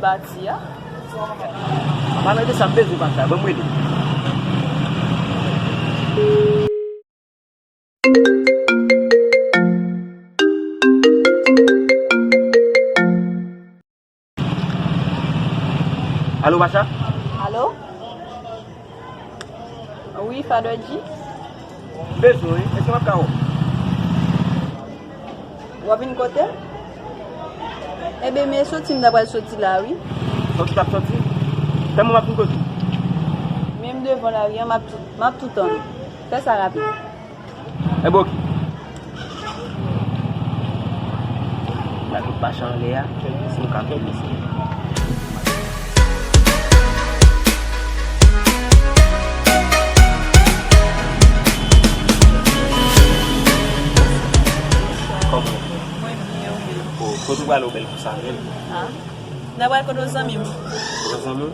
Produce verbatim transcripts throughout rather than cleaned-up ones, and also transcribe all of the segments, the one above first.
Bati a. An palan de sa, m bezwen Pacha, ban m rele. Alo, Pacha? Alo? Wi, Father G. M bezwen w, wi. Èske m ap ka wè w? W ap vin kote m? Ebyen, men soti m ta pral soti la, wi. Soti t ap soti? Fè mwen m ap vin kote w. Men m devan lari a, m ap, m ap tou tann ou. Fè sa rapid. Ebyen, oke. Gade Pacha anlè a, si nou ka fè mesye. Kòman? Mwen byen, ou menm? O, kote w prale w bèl konsa menm? A? M ta pral kote yon zanmi m. Kote yon zanmi w?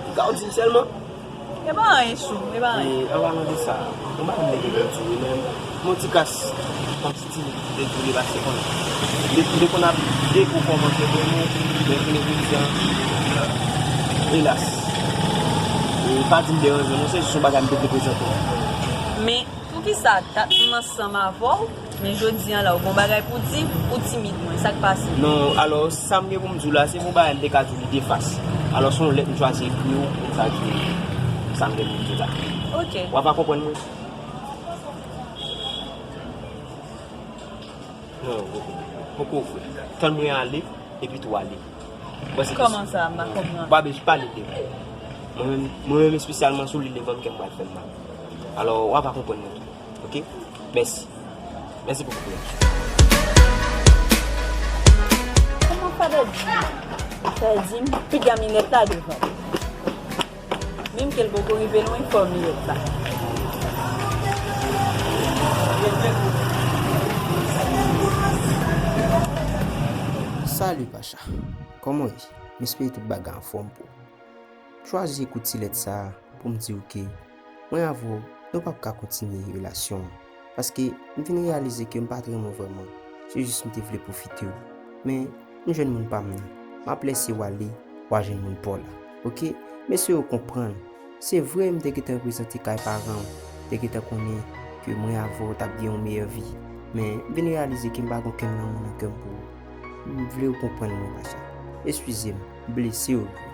Ou ka w di m sèlman? E pa anyen, chou, e pa anyen. E, an palan de sa, yon bagay m te gen pou m di w, men yon ti kras kòmsi ti de tou li pase konnen. M te, m te konn ap depo kòmanse pou nou, men kounye jodi a, elas. E pa di m deranje w, non, se jis yon bagay m te vle prezante w. Men, poukisa dat m ansanm avè w, men jodi a la, ou gen yon bagay pou w di, ou timid mwen, sa k pase? Non, alò, sa m gen pou m di w la, se yon bagay m te ka di w li de fas. Alò, se yon lèt m chwazi ekri w, pou m ka di w sa m gen pou m di w la. Ok. W ap pa konprann mwen? Non, poko, poko vre. Tann mwen ale, epi tou ale. Bon, se kòman sa, m pa konprann. W pa bezwen pale devan m. Mwen menm, mwen menm espesyalman sou li devan m, kè m pral fè m mal. Alò, w ap pa konprann mwen tou. Ok? Mèsi. Mèsi pou konpreyansyon. Kòman Father G fè di m piga m li lèt la devan m? Menm ke l poko rive lwen, fò m li lèt la. Salut Pacha, kòman w ye? M espere tout bagay anfòm pou ou. M chwazi ekri ti lèt sa a pou m di w ke mwen avè w, nou p ap ka kontinye relasyon an. Paske m vin reyalize ke m pa t renmen w vrèman. Se jis m te vle pwofite w. Men, m jwenn moun pa m nan. M ap lèse w ale, w a jwenn moun pa w la. Oke? M eseye w konprann. Se vre, m te gentan reprezante kay paran w. M te gentan konnen ke mwen avè w t ap gen yon meyè vi. Men, m vin reyalize ke m pa gen okenn lanmou nan kè m pou ou. M vle w konprann mwen, Pacha. Eskize m, m blese w vre,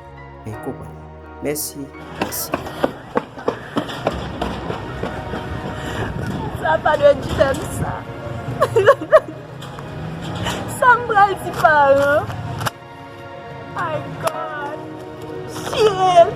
men konprann mwen. Mèsi, mèsi. Sa pa dwe di fè m sa. Sa m pral di paran. My God. Shit.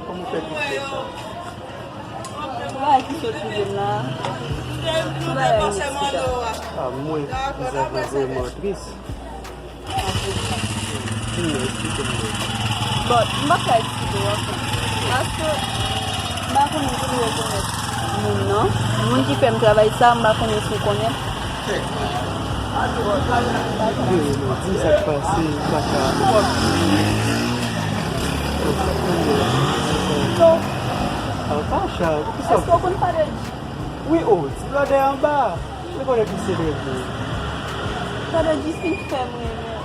Kòman w fè tristès sa? Tout bagay ki sot sou je m la, tout bagay ineksplikab. A, mwen, m santi m vrèman tris. Di m non, eksplike m non. Bon, m p ap ka eksplike w ankò. Paske m pa konnen pou m rekonèt moun nan. Moun ki fè m travay sa, m pa konnen si w konnen. Yo, yo, di m sa k pase, Pacha. Non. A, Pacha, poukisa? Èske w konn Father G? Wi, o, ti blòdè anba. Mwen konnen ki se rèv mwen. Father G fin fè m renmen w.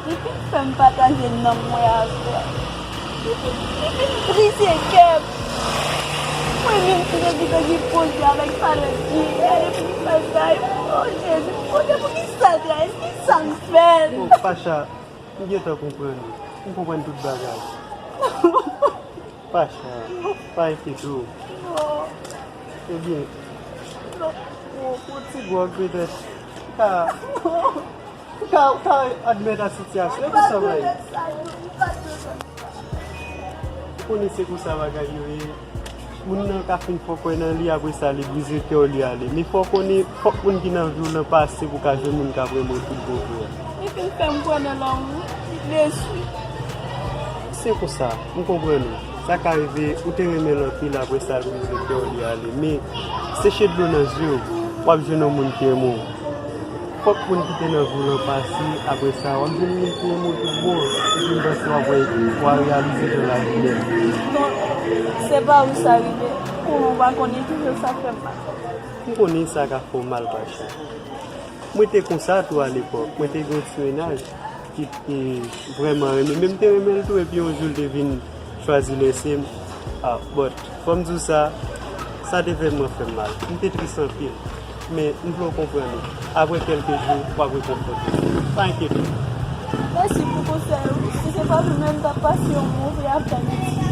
Li fin fè m pataje nanm mwen avè w. Li fin, li fin brize kè m. Mwen menm ki te gentan gen pwoze avèk Father G, gade pou li fè sa. O Jezi, Bondye, poukisa l trayis? Kisa m fè l? O, Pacha, m gentan konprann ou. M konprann tout bagay. Pacha, pa enkyete w. Ebyen, pou, pou ti gwòg petèt, ou ka, ou ka, ou ka admèt a sitiyasyon, e konsa bagay. Ou konnen se konsa bagay yo ye. Moun nan ka fin fè w kwè nan li, apre sa, li brize kè w, li ale. Men fò w konnen, fòk moun ki nan vi w lan pase pou w ka jwenn moun k ap renmen w tout bon vre. Li fin fè m kwè nan lanmou, li desi. Se konsa, m konprann ou. Sa ka rive, ou te renmen l anpil, apre sa l brize kè w, li ale. Men, seche dlo nan zye w, w ap jwenn yon moun ki renmen w. Fòk moun ki te nan vi w lan pase, apre sa, w ap jwenn moun ki renmen w tout bon, epi m panse w ap wè, w a reyalize jan lavi bèl. Bon, se pa ou sa rive, kouman w pa konnen toujou sa fè m mal. M konnen sa ka fè w mal, Pacha. Mwen te konsa tou alepòk. Mwen te gen yon ti mennaj ki te vrèman renmen. Men m te renmen l tou, epi yon jou l te vin chwazi lese m. Ah, but, fò m di w sa, sa te vrèman fè m mal. M te tris anpil. Men, m vle w konprann li. Apre kèlke jou, w ap rekonfwonte. Pa enkyete w. Mèsi pou konsèy ou. Si se pa pou mwen, m t ap pase yon move aprèmidi.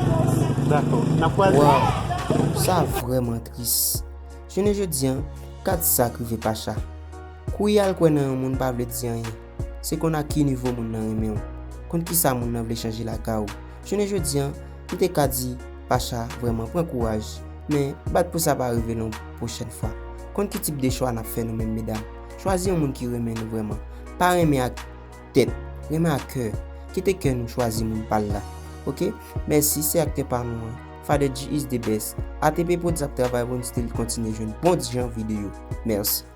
Dakò. N ap kwaze. Waw, sa vrèman tris. Jounen jodi a, gad sa k rive Pacha. Kouri al kwè nan yon moun pa vle di anyen. Se konn a ki nivo moun nan renmen w. Konn kisa moun nan vle chanje lakay ou. Jounen jodi a, m te ka di Pacha vrèman pran kouraj. Men, bat pou sa pa rive l yon pwochèn fwa. Konn ki tip de chwa n ap fè nou menm medam. Chwazi yon moun ki renmen nou vrèman. Pa renmen ak tèt, renmen ak kè. Kite kè nou chwazi moun pa l la. Oke? Mèsi, se aktè pa nou an. Father G is the best. A T P Prod ap travay pou n still kontinye jwenn bon jan videyo. Mèsi.